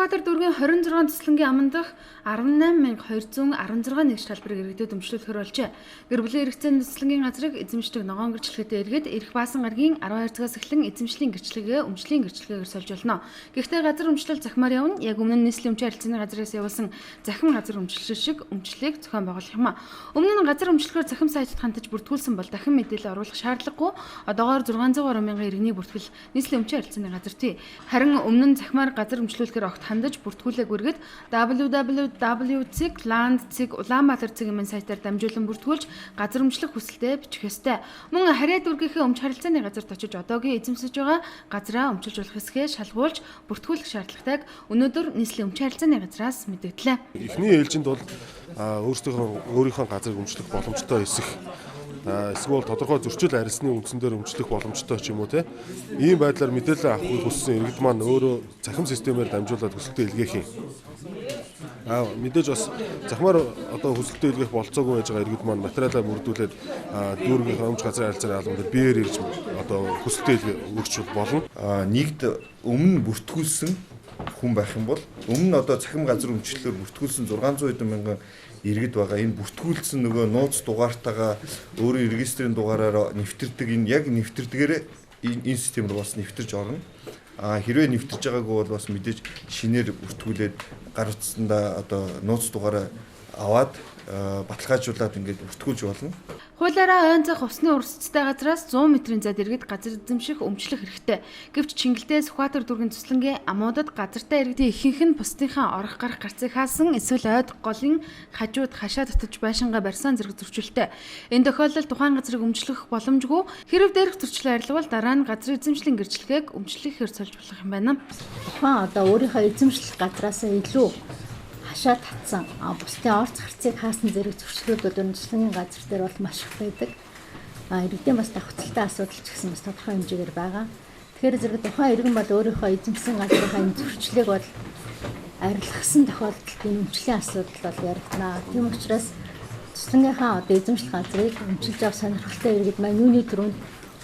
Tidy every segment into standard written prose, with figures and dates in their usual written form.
Сүхбаатар дүүргийн 26 туслангийн аман дахь 18,216 нэгж талбарыг иргэдэд өмчлүүлэхэр болжээ. Гэр бүлийн хэрэгцээний туслангийн газрыг эзэмшдэг ногоон гэрчлэгээтэй иргэд ирэх баасан гарагийн 12 цагаас эхлэн эзэмшлийн гэрчлэгээ өмчлийн гэрчлэгээгээр сольж болно. Гэхдээ газар өмчлөл захимаар явна. Яг өмнө нь нийслэлийн өмчийн харилцааны газраас явуулсан захим газар өмчлөл шиг өмчлөлийг зохион байгуулах юм а. Өмнө нь газар өмчлөхөөр захим сайтад хандаж бүртгүүлсэн бол дахин мэдээлэл оруулах шаардлагагүй. Одоогоор 603 мянган иргэний бүртгэл нийслэлийн өмчийн харилцааны газар тий. Харин өмнө нь захимаар газар өмчлүүлэхээр огт хандаж бүртгүүлээгүй иргэд www.land.Улаанбаатар цэг мн сайтаар дамжуулан бүртгүүлж газар өмчлөх хүсэлтээ бичих ёстой. Мөн харьяа дүүргийнхээ өмч харилцааны газарт очиж одоогийн эзэмсэж байгаа газраа өмчилж болох эсэхээ шалгуулж бүртгүүлэх шаардлагатайг өнөөдөр нийслэлийн өмч харилцааны газраас мэдэгдлээ. Эхний ээлжинд бол өөрийнхөө газрыг өмчлөх боломжтой эсэх, эсвэл тодорхой зөрчил арилсны үндсэн дээр өмчлөх боломжтой ч юм уу те. Ийм байдлаар мэдээлэл авахыг хүссэн иргэд маань өөрөө цахим системээр дамжуулаад хүсэлтээ илгээх юм. Мэдээж бас захимаар одоо хүсэлтээ илгээх болцоогүй байж байгаа иргэд маань материалаа бүрдүүлээд дүүргийнхээ өмч газрын харилцааны албан дээр биеэр ирж одоо хүсэлтээ өгч болно. Нэгд өмнө бүртгүүлсэн хүн байх юм бол өмнө одоо цахим газар өмчлөлөөр бүртгүүлсэн 600 хэдэн мянган иргэд байгаа. Энэ бүртгүүлсэн нөгөө нууц дугаартайгаа өөрийн регистрийн дугаараар нэвтэрдэг, энэ яг нэвтэрдгээрээ энэ систем рүү бас нэвтэрж орно. Хэрвээ нэвтэрж байгаагүй бол бас мэдээж шинээр бүртгүүлээд гар утсандаа одоо нууц дугаараа аваад баталгаажуулаад ингээд бүртгүүлж болно. Хуулиараа ойн зах усны урсцтай газраас 100 метрийн зайд иргэд газар эзэмших өмчлөх хэрэгтэй. Гэвч Чингэлтэй Сүхбаатар дүүргийн туслангийн амуудад газартай иргэдийн ихэнх нь бусдынхаа орох гарах гарцыг хаасан эсвэл ойд голын хажууд хашаа татаж байшингаа барьсан зэрэг зөрчилтэй. Энэ тохиолдолд тухайн газрыг өмчлөх боломжгүй. Хэрв дээрх зөрчлөө арилгавал дараа нь газар эзэмшлийн гэрчлэгээг өмчлөхээр сольж болох юм байна. Тухайн одоо өөрийнхөө эзэмшлэх газраасаа илүү хашаа татсан, бусдын орц харцыг хаасан зэрэг зөрчлүүд бол туслангийн газар дээр бол маш их байдаг. Иргэдийн бас давхцалтай асуудал ч гэсэн бас тодорхой хэмжээгээр байгаа. Тэгэхээр зэрэг тухайн иргэн бол өөрийнхөө эзэмсэн газрынхаа энэ зөрчлийг бол арилгасан тохиолдолд энэ өмчлийн асуудал бол яригдана. Тийм учраас туслангийнхаа одоо эзэмшлэх газрыг өмчилж авах сонирхолтой иргэд маань юуны түрүүнд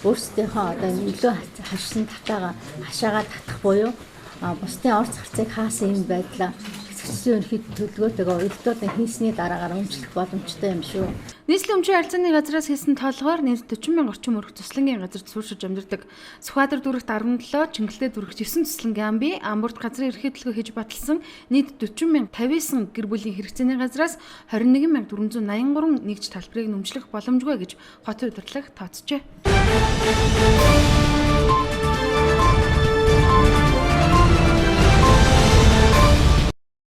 өөрсдийнхөө одоо энэ илүү хашсан татаага хашаагаа татах буюу бусдын орц харцыг хаасан юм байдлаа хэсэгчсэн ерөнхий төлөвлөгөөтэйгээ уялдуулан хийсний дараагаар өмчлөх боломжтой юм шүү. Нийслэлийн өмчийн харилцааны газраас хийсэн тоолгоор нийт 40 мянган орчим өрх туслангийн газарт сууршиж амьдардаг. Сүхбаатар дүүрэгт 17, Чингэлтэй дүүрэгт 9 туслангийн ам бий. Ам бүрт газрын ерөнхий төлөвлөгөө хийж баталсан нийт 40,059 гэр бүлийн хэрэгцээний газраас 21,483 нэгж талбарыг нөмчлөх боломжгүй гэж хотын удирдлага тооцжээ.